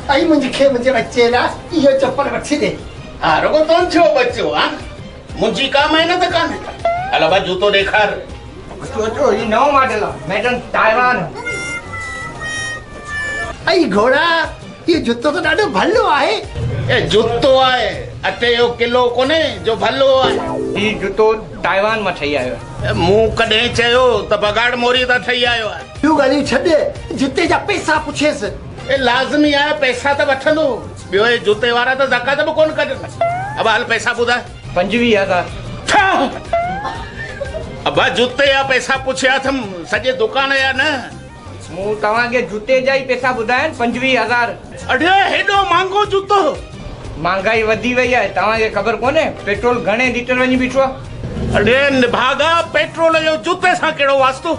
ائي منهنجي کي منهنجي ٻچي لاء اهو چپل وٺي ڏي. ها رڳو تنهنجو ٻچو ها منهنجي ڪا محنت ڪانهي. هل ابا جوتو ڏيکار. اچو اچو هي نئون ماڊل آ ميڊ ان تائيوان. ائي گهوڙا اهو جوتو ته ڏاڍو ڀلو آهي. اي جوتو آهي اٽي جو ڪلو ڪونهي جو ڀلو آهي. هي جوتو تائيوان مان ٺهي آيو آهي. مون ڪڏهن چيو ته بگاڙ موري تان ٺهي آيو آهي. ٻيون ڳالهيون ڇڏ جتي جا پئسا پڇيس. اي لازمي آهي پئسا ته وٺندو. ٻيو اهي جوتي وارا ته زڪوات به ڪونه ڪڍن. ابا هل پئسا ٻڌاء. 25 هزار. ڇا؟ ابا جوتي جا پئسا پڇيا اٿم سڄي دڪان جا نه. مون توهان کي جوتي جا ئي پئسا ٻڌايا آهن 25 هزار. اڙي هيڏو مهانگو جوتو. مهانگائي وڌي وئي آهي توهان کي خبر ڪونهي پيٽرول گهڻي ليٽر وڃي بيٺو آهي. اڙي نڀاڳا پيٽرول جو جوتي سان ڪهڙو واسطو.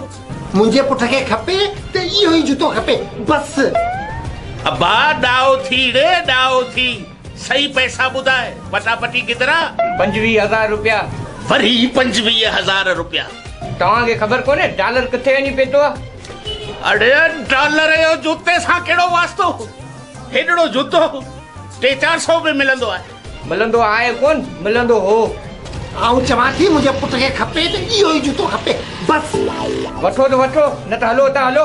منهنجي پٽ کي کپي ته اهو ئي جوتو کپي بس. ابا ڏاهو ٿي ڙي ڏاهو ٿي صحيح پئسا ٻڌاء پٽاپٽي گدرا. 25 هزار روپيا. وري 25 هزار روپيا. توهان کي خبر ڪونهي ڊالر ڪٿي وڃي پيتو آ. اڙي ڊالر جو جوتي سان ڪهڙو واسطو هيڏڙو جوتو ٽي چار سو ۾ ملندو آهي. ملندو آهي ڪون ملندو هو. آئون چوان ٿي منهنجي پٽ کي کپي ته اهو ئي جوتو کپي بس. وٺو ته وٺو نه ته هلو اتان هلو.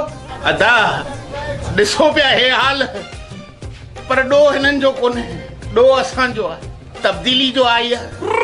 ادا ڏسو پيا هي حال پر ڏوهه هنن جو ڪونهي ڏوهه اسان جو آهي تبديلي جو آئي آهي.